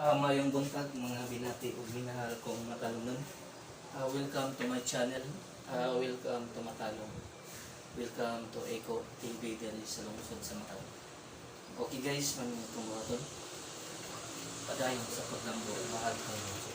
Maayong buntag, mga binati ug minahal kong matalungan. Welcome to my channel. Welcome to Matalong. Welcome to Eco TV diri sa lungsod sa Matalong. Okay guys, man itong buhaton. Padayon sa paglambo, mahal kong lungsod.